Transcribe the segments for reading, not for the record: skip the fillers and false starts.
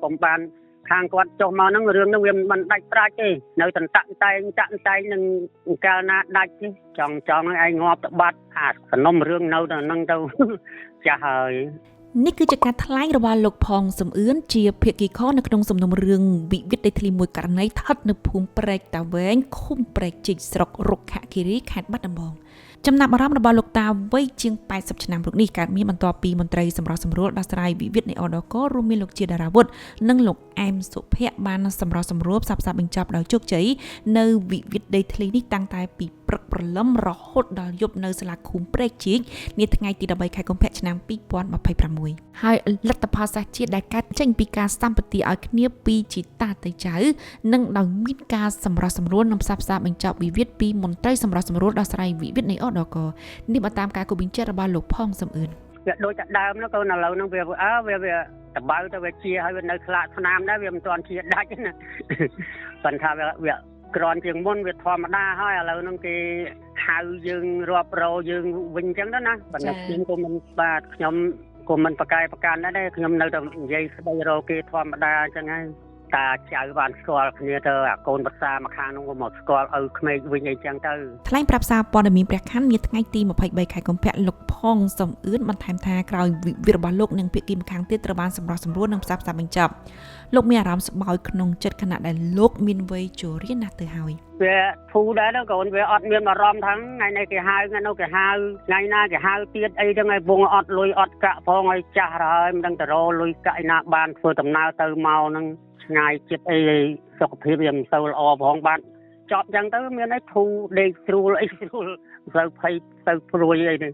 កុំបានខាងគាត់ចុះមកហ្នឹងរឿងហ្នឹងវាមិនដាច់ប្រាច់ទេនៅតន្តតែងតាក់តែងនឹងកាលណាដាច់ទេចង់ចង់ឲ្យឯងងាប់ទៅបាត់អាសំណុំរឿងនៅតែហ្នឹងទៅចាស់ហើយ នេះគឺជាការថ្លែងរបស់លោកផងសំអឿនជាភាគីខនៅក្នុងសំណុំរឿងវិវាទដីធ្លីមួយករណីស្ថិតនៅភូមិព្រែកតាវែងឃុំព្រែកជីកស្រុករុក្ខគិរីខេត្តបាត់ដំបងចំណាប់អារម្មណ៍របស់លោកតាវ័យជាង80ឆ្នាំរូបនេះកើតមានបន្ទាប់ពីមន្ត្រីសម្របសម្រួលដោះស្រាយវិវាទនៃអដករួមមានលោកជាដារាវុធនិងលោកអែមសុភ័ក្របានសម្របសម្រួលផ្សះផ្សាបញ្ចប់ដោយជោគជ័យនៅវិវាទដីធ្លីនេះតាំងតែពីព្រឹកព្រលឹមរហូតដល់យប់នៅសាលាឃុំព្រែកជីកនាថ្ងៃទី13ខែកុម្ភៈឆ្នាំ2026ហើយលទ្ធផលសាសជាតិដែលកើតចេញពីការសម្បទាឲ្យគ្នាពីជីតាទៅចៅនិងដោយមានការសម្របសម្រួលនិងផ្សះផ្សាបញ្ចប់វិវាទពីមន្ត្រីសម្របសម្រួលដោះស្រាយវិវាទនៃអដកនេះបើតាមការគូបញ្ជាក់របស់លោកផងសំអឿន វាដូចតែដើមនោះកូនឥឡូវហ្នឹងវាអើវាវាតបៅទៅវាជាហើយវានៅខ្លាកស្នាមដែរវាមិនទាន់ជាដាច់ណាប៉ុន្តែវាក្រាន់ជាងមុនវាធម្មតាហើយឥឡូវហ្នឹងគេហៅយើងរាប់រយើងវិញអញ្ចឹងទៅណាប៉ុន្តែខ្ញុំក៏មិនបាទខ្ញុំក៏មិនប្រកែប្រកាន់ដែរខ្ញុំនៅតែនិយាយស្ដីរកគេធម្មតាអញ្ចឹងហើយតាចៅបានស្គាល់គ្នាទៅអាកូនប្រសាមកខាងនោះក៏មកស្គាល់ឪក្មេកវិញអីចឹងទៅ ថ្លែងប្រាប់សារព័ត៌មានព្រះខ័ននាថ្ងៃទី23ខែកុម្ភៈលោកផងសំអឿនបន្ថែមថាក្រោយវិវាទរបស់លោកនិងភាគីម្ខាងទៀតត្រូវបានសម្របសម្រួលនិងផ្សះផ្សាបញ្ចប់លោកមានអារម្មណ៍ស្បោយក្នុងចិត្តខណៈដែលលោកមានវ័យជរាណាស់ទៅហើយ វាធូរដែរកូនវាអត់មានអារម្មណ៍ថាថ្ងៃនេះគេហៅថ្ងៃនោះគេហៅថ្ងៃណាគេហៅទៀតអីចឹងហើយវងអត់លុយអត់កាក់ផងហើយចាស់ហើយមិនដឹងទៅរកលុយកាក់ឯណាបានធ្វើដំណើរទៅមកហ្នឹងឆ្ងាយចិត្តអីសុខភាពវាមិនសូវល្អផងបាទចប់ចឹងទៅមានអីធូរដេកស្រួលអីស្រួលមិនសូវភ័យទៅព្រួយអីនេះ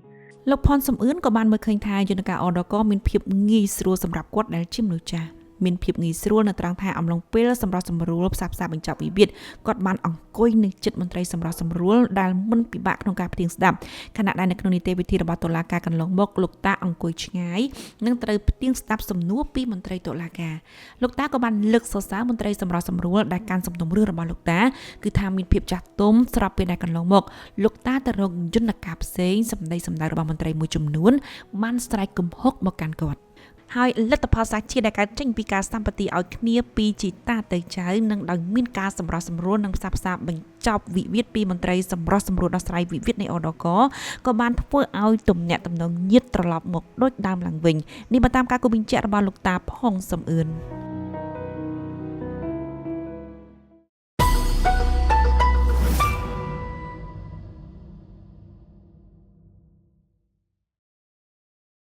លោកផនសំអឿនក៏បានមើលឃើញថាយន្តការអដកមានភាពងាយស្រួលសម្រាប់គាត់ដែលជាមនុស្សចាស់មានភាពងាយស្រួលនៅត្រង់ថាអំឡុងពេលសម្របសម្រួលផ្សះផ្សាបញ្ចប់វិវាទគាត់បានអង្គុយនៅជិតមន្ត្រីសម្របសម្រួលដែលមិនពិបាកក្នុងការផ្ទៀងស្ដាប់ខណៈដែលនៅក្នុងនីតិវិធីរបស់តុលាការកន្លងមកលោកតាអង្គុយឆ្ងាយនិងត្រូវផ្ទៀងស្ដាប់សំណួរពីមន្ត្រីតុលាការលោកតាក៏បានលើកសរសើរមន្ត្រីសម្របសម្រួលដែលកាន់សំណុំរឿងរបស់លោកតាគឺថាមានភាពចាស់ទុំស្របពេលដែលកន្លងមកលោកតាទៅរកយន្តការផ្សេងសម្ដីសម្ដៅរបស់មន្ត្រីមួយចំនួនបានស្រែកគំហុកមកកាន់គាត់ហើយលទ្ធផលសាជាដែលកើតចេញពីការសម្បទាឲ្យគ្នាពីជីតាទៅចៅនិងដោយមានការសម្របសម្រួលនិងផ្សះផ្សាបញ្ចប់វិវាទពីមន្ត្រីសម្របសម្រួលដោះស្រាយវិវាទនៃអដកក៏បានធ្វើឲ្យទំនាក់ទំនងញាតិត្រឡប់មកដូចដើមឡើងវិញនេះបើតាមការគូបញ្ជាក់របស់លោកតាផងសំអឿន។